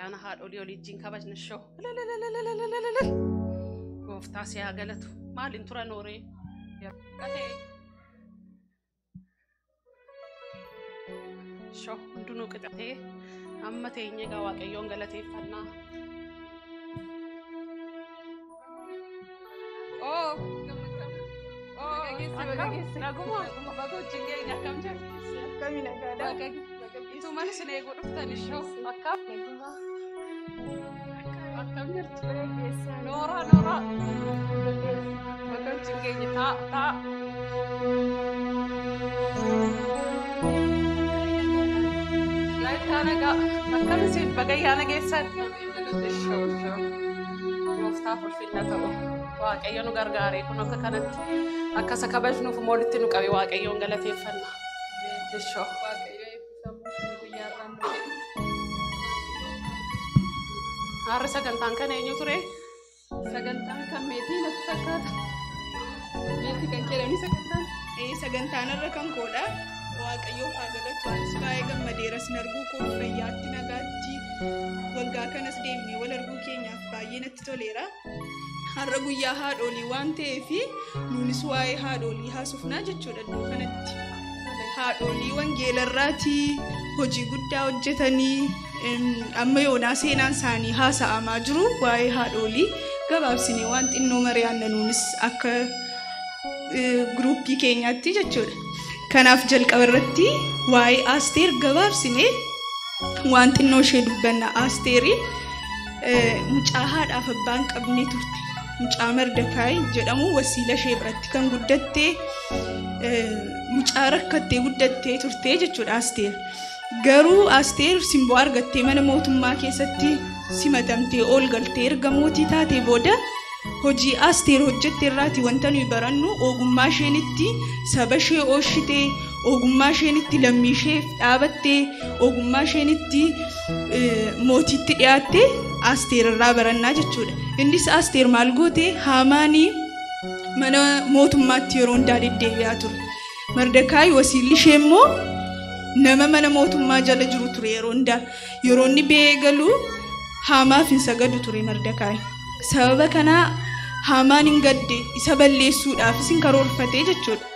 Ayyaana haadholii waliin kabajna shoo. Gooftaa si haa galatu. Maaliin tura nooree? Qatee. Shoo hundinuu qixatee amma teenyee egaa Waaqayyoon galateeffannaa. Oo! Oo! Akkam? Naguma? Baga wajjin geenye akkam jirtu? Akkami nagaadha? Ituu mana isin eeguu dhuftan ishoo akkam? Akkam jirtu? Nooraa nooraa. Baga wajjin geenye taa taa. Laayitaa nagaa. Akkam isin baga ayyaana geessan? Ishoo ishoo. Gooftaaf ulfinna ta'u. Waaqayyo nu gargaaree kun akka kanatti akka isa kabajnuuf moolitti nu qabe Waaqayyoon galateeffanna. Ishoo. Waaqayyo eebbifamu guyyaa irraan nu ga'e. Harri sagantaan kan eenyu ture? Sagantaan kan meetii natti fakkaata. Meetii kan jedhamni sagantaan. Sagantaan irra kan koodha. Waaqayyoof haa galatu. Anis baay'ee gammadeera sin arguu koo fayyaatti nagaatti waggaa kanas deemnee wal arguu keenyaaf baay'ee natti toleera. Har'a guyyaa haadholii waan ta'eef nuunis waa'ee haadholii haasofnaa jechuudha iddoo kanatti. Haadholii wangeelarraatii hojii guddaa hojjetanii amma yoonaa seenaan isaanii haasa'amaa jiru waa'ee haadholii gabaabsinee waan xinnoo mari'anna nuunis akka guruppii keenyaatti jechuudha. Kanaaf jalqaba irratti waa'ee Asteer gabaabsinee waan xinnoo ishee dubbanna. Asteeri mucaa haadhaaf abbaa hin qabne turte. Mucaa Mardakaay jedhamu wasiila ishee biratti kan guddatte mucaa rakkattee guddattee turte jechuudha Asteer. Garuu Asteer simboo argattee mana mootummaa keessatti simatamtee ol galtee erga mootii taatee booda hojii Asteer hojjette irraati wanta nuyi barannu ogummaa isheen itti saba ishee oolchitee, ogummaa isheen itti lammii isheef dhaabattee, ogummaa isheen itti mootiitti dhiyaatte Asteer irraa barannaa jechuudha. Innis Asteer maal goote Haamaanii mana mootummaatti yeroo hundaa deddeebi'aa ture. Mardakaay wasiilli ishee immoo nama mana mootummaa jala jiru ture yeroo hundaa. Yeroo inni ba'ee galu Haamaaf hin sagadu ture Mardakaay. Sababa kanaa Haamaan hin gadde isa balleessuudhaafis hin karoorfatee jechuudha.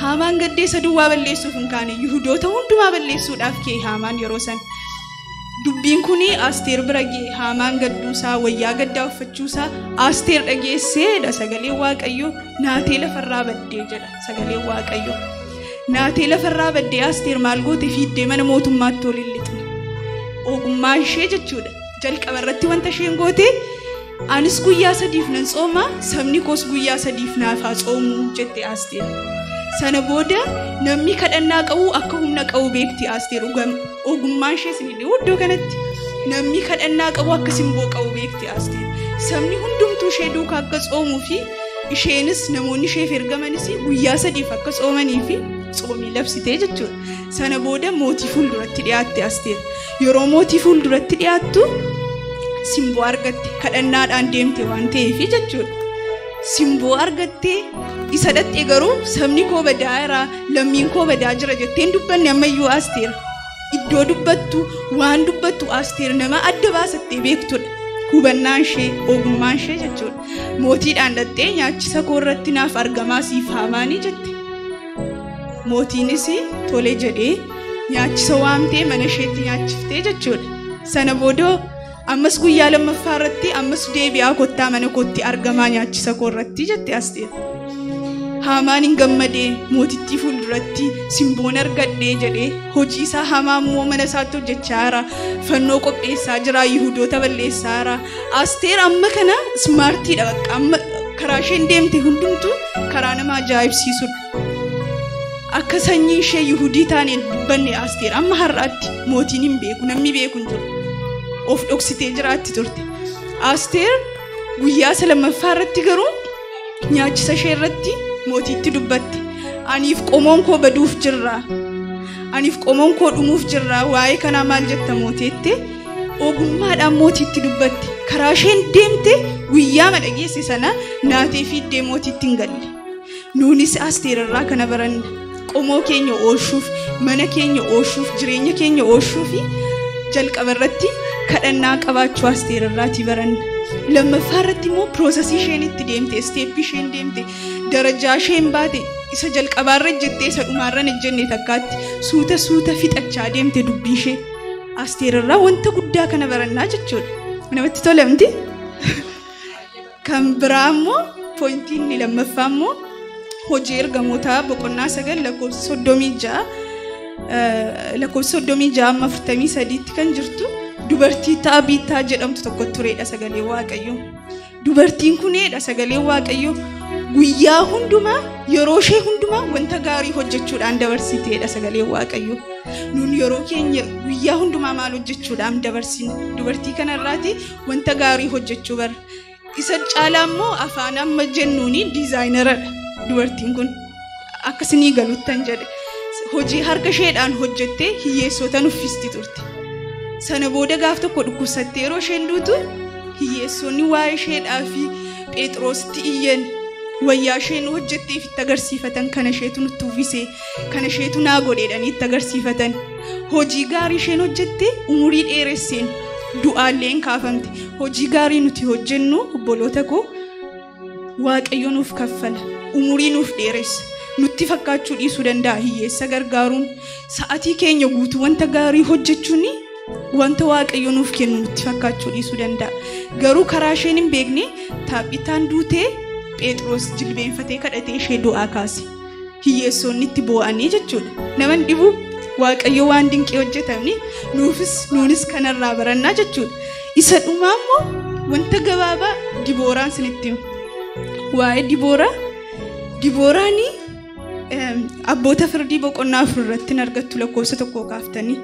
Haamaan gaddee isa duwwaa balleessuuf hin kaane Yihudoota hundumaa balleessuudhaaf ka'e Haamaan yeroo sana. Dubbiin kun Asteer bira ga'e. Haamaan gadduusaa wayyaa gaddaa uffachuusaa Asteer dhageesseedha sagaleen Waaqayyoo. Naatee lafarraa baddee jedha sagaleen Waaqayyoo. Naatee lafarraa baddee Asteer maal goote fiiddee mana mootummaatti ol hin lixne. Ogummaa ishee jechuudha. Jalqaba irratti wanta isheen goote anis guyyaa sadiif nan tsooma sabni koos guyyaa sadiif naaf haa tsoomu jette Asteer. Sana booda namni kadhannaa qabu akka humna qabu beekti Asteer. Ogummaan ishee isin dhibu iddoo kanatti namni kadhannaa qabu akka simboo qabu beekti Asteer. Sabni hundumtuu ishee duukaa akka tsoomuu fi isheenis namoonni isheef ergamanis guyyaa sadiif akka tsoomanii fi tsoomii labsitee jechuudha. Sana booda mootii fuulduratti dhiyaatte Asteer. Yeroo mootii fuulduratti dhiyaattu simboo argatte kadhannaadhaan deemte waan ta'eef jechuudha. Simboo argattee isa dhatte garuu sabni koo badaa jira lammiin koo badaa jira jetteen dubbanne ammayyuu Asteer. Iddoo dubbattu waan dubbattu Asteer nama adda baasattee beektudha. Hubannaan ishee ogummaan ishee jechuudha. Mootiidhaan dhattee nyaachisa koo irratti naaf argamaa siif Haamaanii jette. Mootiinis tole jedhee nyaachisa waamtee mana isheetti nyaachiftee jechuudha. Sana booda ammas guyyaa lammaffaa irratti ammas deebi'aa kottaa mana kootti argamaa nyaachisa koo irratti jette Asteer. Haamaan hin gammadee mootittii fuulduratti simboon argadhee jedhee hojii isaa hamaa immoo mana isaatti hojjechaa jira. Fannoo qopheessaa jira, Yihudoota balleessaa jira. Asteer amma kana ismaartiidha bakka amma karaa isheen deemte hundumtuu karaa nama ajaa'ibsiisudha. Akka sanyii ishee Yihudii taaneen dubbanne Asteer amma har'aatti mootiin hin beeku namni beeku hin jiru. Of dhoksitee jiraatti turte. Asteer guyyaa isa lammaffaa irratti garuu nyaachisa ishee irratti mootiitti dubbatte. Aniif qomoon koo baduuf jirra. Aniif qomoon koo dhumuuf jirra. Waa'ee kanaa maal jetta mooteette? Ogummaadhaan mootiitti dubbatte. Karaa isheen deemte guyyaa dhageesse sana naatee fiiddee mootiitti hin galle. Nuunis Asteer irraa kana baranna. Qomoo keenya oolchuuf, mana keenya oolchuuf, jireenya keenya oolchuuf jalqaba irratti Kadhannaa qabaachuu Asteer irraatii baranna. Lammaffaa irratti immoo piroosesii isheen itti deemte, isteeppii isheen deemte, darajaa isheen baate isa jalqabaarra ejjettee isa dhumaarra hin ejjenne takkaatti suuta suuta fixachaa deemte dubbii ishee. Asteer irraa wanta guddaa kana barannaa jechuudha. Namatti tola miti? Kan biraa immoo poointiin inni lammaffaa immoo hojii ergamootaa boqonnaa 9 lakkoofsa 36 lakkoofsa 36 amma 43tti kan jirtu dubartii Taabiitaa jedhamtu tokko turedha sagalee Waaqayyoo. Dubartiin kunedha sagalee Waaqayyoo guyyaa hundumaa yeroo ishee hundumaa wanta gaarii hojjechuudhaan dabarsiteedha sagalee Waaqayyoo. Nun yeroo keenya guyyaa hundumaa maal hojjechuudhaan dabarsina? Dubartii kanarraati wanta gaarii hojjechuu bara. Isa caalaa immoo afaan amma jennuuni diizaayineradha dubartiin kun. Akkasinii galuttan jedhe. Hojii harka isheedhaan hojjettee hiyyeessota nuffisti turte. Sana booda gaaf tokko dhukkubsattee yeroo isheen duutu hiyyeessonni waa'ee isheedhaa fi Phexrositti iyyan wayyaa isheen hojjetteef itti agarsiifatan kana isheetu nutti uwwise kana isheetu naa godheedhanii itti agarsiifatan. Hojii gaarii isheen hojjette umurii dheeresseen du'aalleen kaafamte. Hojii gaarii nuti hojjennu obboloota koo Waaqayyo nuuf kaffala, umurii nuuf dheeressa. Nutti fakkaachuu dhiisuu danda'a hiyyeessa gargaaruun sa'atii keenya guutuu wanta gaarii hojjechuun wanta Waaqayyo nuuf kennu nutti fakkaachuu dhiisuu danda'a. Garuu karaa isheen hin beekne Taabitaan duutee Phexros jilbeenfatee kadhatee ishee du'aa kaase. Hiyyeessonni itti boo'anii jechuudha. Nama hin dhibu Waaqayyo waan dinqii hojjetamni nuufis nuunis kanarraa barannaa jechuudha. Isa dhumaa immoo wanta gabaabaa Dibooraan sinitti hima. Waa'ee Dibooraa, Dibooraanii abboota firdii boqonnaa 4 irratti hin argattu lakkoofsa 1 kaaftanii.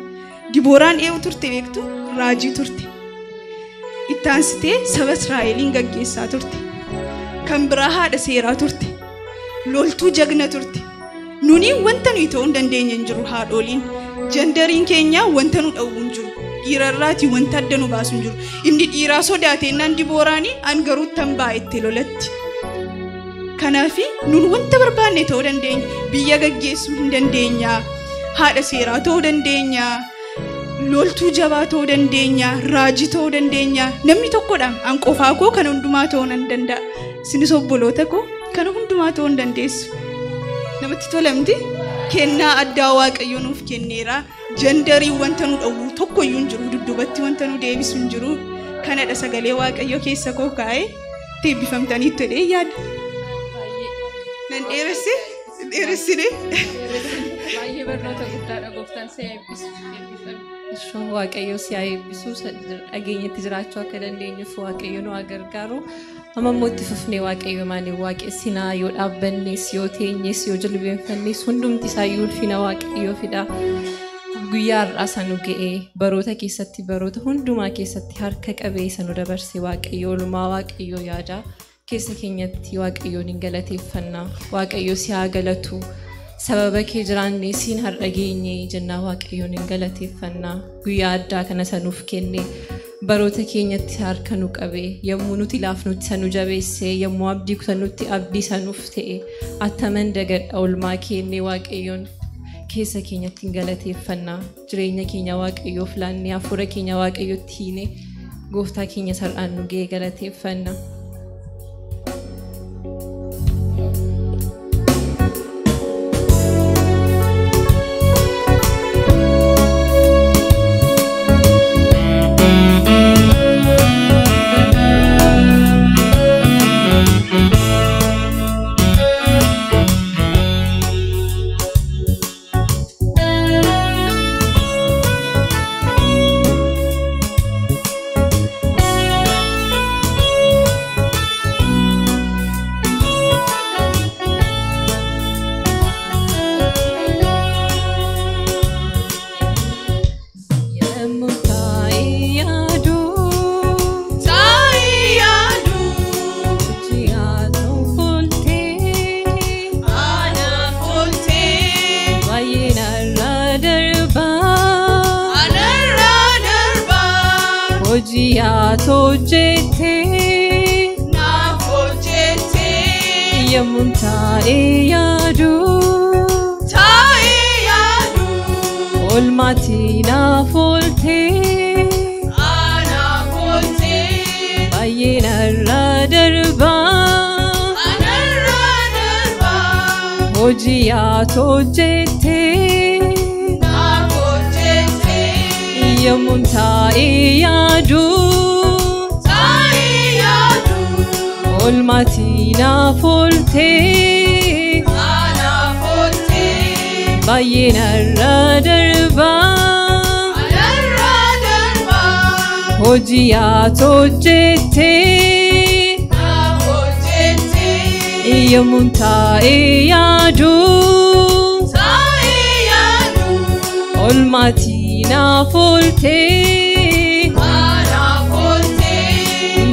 Dibooraan eewu turte beektu? Raajii turte. Ittaansitee saba Israa'eliin gaggeessaa turte. Kan biraa haadha seeraa turte. Loltuu jagna turte. Nuni wanta nuyi ta'uu hin dandeenye hin jiru haadholiin. Jandariin keenya wanta nu dhowwu hin jiru. Dhiirarraatii wanta adda nu baasu hin jiru. Inni dhiiraa sodaateennan Dibooraanii an garuu tan baay'ette lolatti. Kanaafi nun wanta barbaanne ta'uu dandeenya. Biyya gaggeessuu hin dandeenya. Haadha seeraa ta'uu dandeenya. Loltuu jabaa ta'uu dandeenya. Raajii ta'uu dandeenya. Namni tokkodha. An qofaa koo kana hundumaa ta'uu nan danda'a. Isinis obboloota koo kana hundumaa ta'uu hin dandeessu. Namatti tola miti? Kennaa addaa Waaqayyo nuuf kenneera. Jandarii wanta nu dhowwu tokkoyyuu hin jiru. Dudduubatti wanta nu deebisu hin jiru. Kanadha sagalee Waaqayyo keessa koo kaa'ee itti eebbifamtaniitu jedhee yaada. Nan dheeresse? Dheeressine? Baay'ee barnoota guddaadha gooftaan si haa eebbisu. Eebbifami. Ishoo Waaqayyo si haa eebbisu. Dhageenyatti jiraachuu akka dandeenyuuf Waaqayyo nu haa gargaaru. Amma immoo itti fufnee Waaqayyo maaliin waaqessinaa yoo dhaabbannes yoo teenyes yoo jilbeenfannes hundumti isaayyuu ulfina Waaqayyoo fida. Guyyaa har'aa isa nu ga'ee baroota keessatti baroota hundumaa keessatti harka qabee isa nu dabarse Waaqayyo oolmaa Waaqayyo yaada keessa keenyatti Waaqayyoon hin galateeffanna. Waaqayyo si haa galatu. Sababa kee jiraannee siin har'a geenye jennaa Waaqayyoon hin galateeffanna. Guyyaa addaa kana isa nuuf kenne baroota keenyatti harka nu qabe yommuu nuti laafnutti isa nu jabeesse yommuu abdii kutannutti abdii isa nuuf ta'e attaman dagadha oolmaa kenne Waaqayyoon keessa keenyatti hin galateeffanna. Jireenya keenya Waaqayyoof laannee hafuura keenya Waaqayyotti hiine gooftaa keenya sar'aan nu ga'e galateeffanna. Hojii ati hojjette Naaf hojjette. Yommuun taa'ee yaadu Taa'ee yaadu. Oolmaatii naaf oolte Anaaf oolte. Baay'ee narra darba Anarra darba. Hojii ati hojjette Naaf hojjette. Yommuun taa'ee yaadu Taa'ee yaadu. Oolmaatii naaf oolte Anaaf oolte.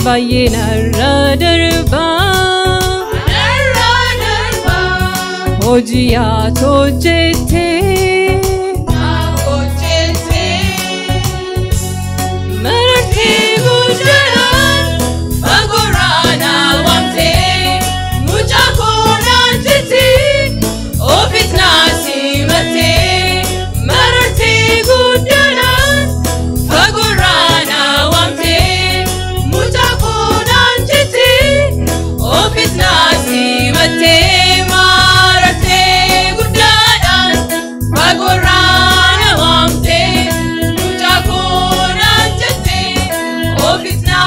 Baay'ee narra darba Anarra darba. Hojii ati hojjette Naaf hojjette. Marartee guddaadhaan Fagorraa na waamtee mucaa koo naan jettee ofiis na simattee. Marartee guddaadhaan fagorraa na waamtee mucaa koo naan jettee ofiis na simattee. Marartee guddaadhaan fagorraa na waamtee mucaa koo naan jettee ofiis na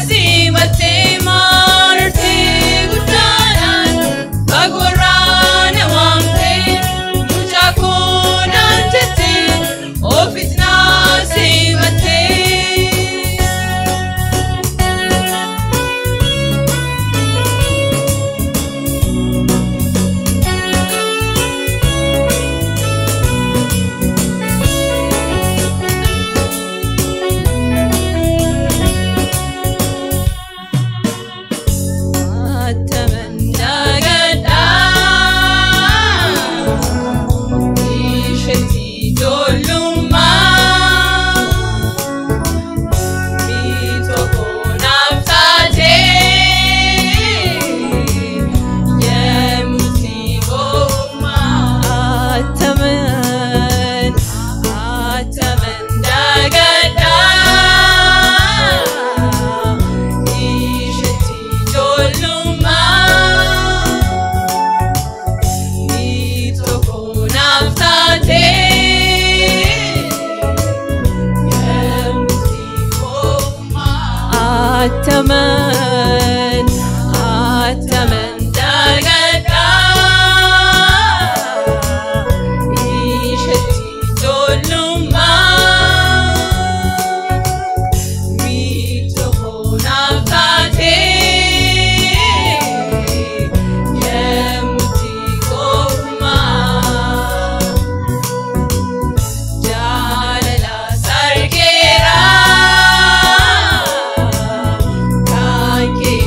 simattee. Marartee guddaadhaan fagorraa na waamtee mucaa koo naan jettee ofiis na simattee. Attaman Dagadhaa isheetti ijoollummaa miitokoo naaf taatee yemmuutti boqummaa. Attaman Attaman Dagadhaa isheetti ijoollummaa miitokoo naaf taatee yemmuutti boqummaa. Attaman Attaman Dagadhaa isheetti ijoollummaa miitokoo naaf taatee yemmuutti qofumaa. Jaalala sargeera kan kee.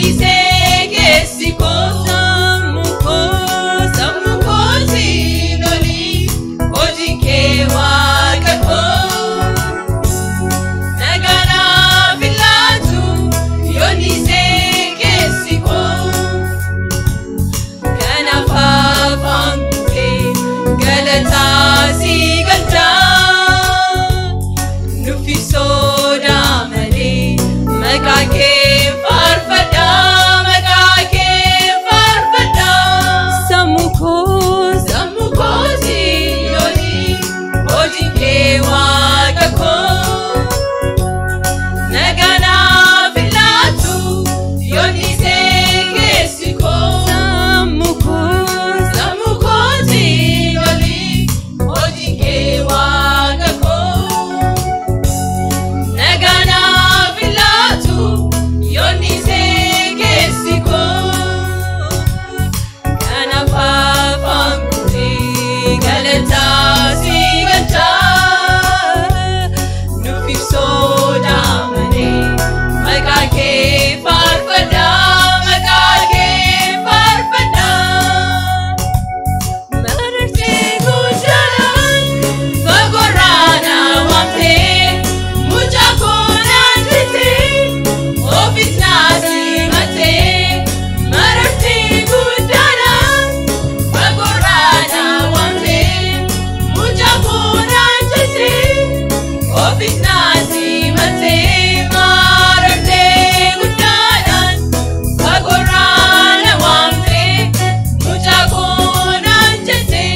Yonisee keessi koo sammuu koo sammuu kootiin olii hojiin kee waaqa koo. Naganaaf ilaatu yonisee keessi koo. Kanaaf afaan guutee galataa si galchaa. Nufi sodaa malee maqaa kee faarfadhaa maqaa kee faarfadhaa. Sammuu koo Sammuu kootiin olii hojiin kee waaqa koo. Naganaaf ilaatu yonisee keessi koo. Sammuu koo Sammuu kootiin olii hojiin kee waaqa koo. Naganaaf ilaatu yonisee keessi koo. Kanaaf afaan guutee galataa si galchaa. Nuuf sodaa malee maqaa kee faarfadhaa maqaa kee faarfadhaa. Marartee guddaadhaan fagorraa na waamtee mucaa koo naan jettee ofiis na simattee. Marartee guddaadhaan fagorraa na waamtee mucaa koo naan jettee ofiis na simattee. Marartee guddaadhaan fagorraa na waamtee mucaa koo naan jettee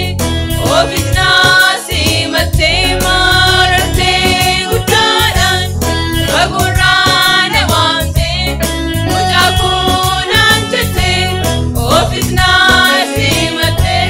ofiis na simattee. Marartee guddaadhaan fagorraa na waamtee mucaa koo naan jettee ofiis na simattee.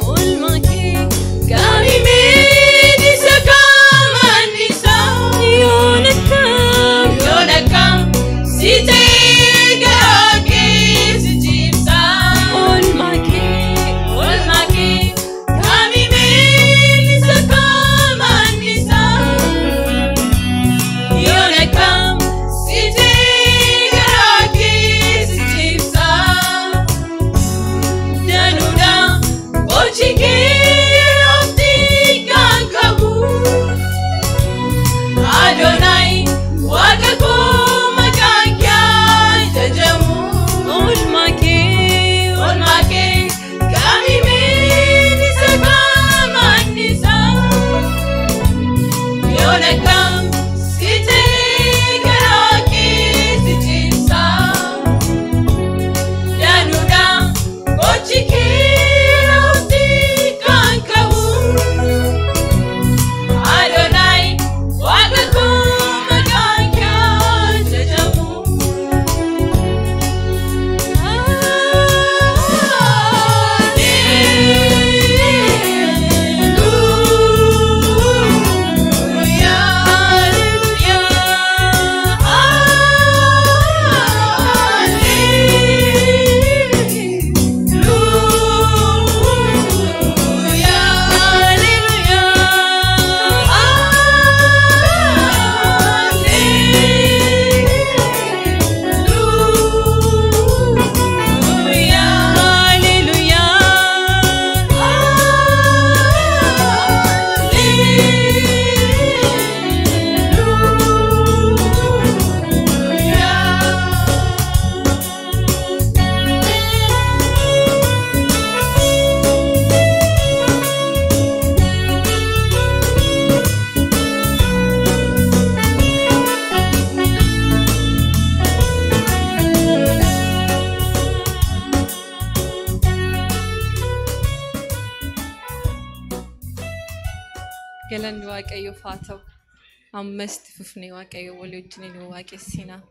Oolmaa kee Qaamimeen isa qaamaan isaa yoon akkam yoon akkam si ta'ee garaa kee si cimsaa. Oolmaa kee Oolmaa kee qaamimeen isa qaamaan isaa yoon akkam si ta'ee garaa kee si cimsaa. Danuudha gochi kee oofti kan qabu. Adonai waaqa koo maqaan kee jajamu. Oolmaa kee Oolmaa kee qaamimeen isa qaamaan isaa. Yoon akkam si ta'ee garaa kee si cimsaa. Danuudha gochi kee oofti kan qabu. Adonai waaqa koo maqaan kee jajamu. Hallelujah, Galanni Waaqayyoof haa ta'u. Ammas itti fufnee Waaqayyo walii wajjin nu waaqessinaa.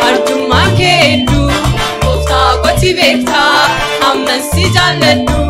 Arjummaan kee hedduu gooftaa kooti beektaa ammas si jaalladhu.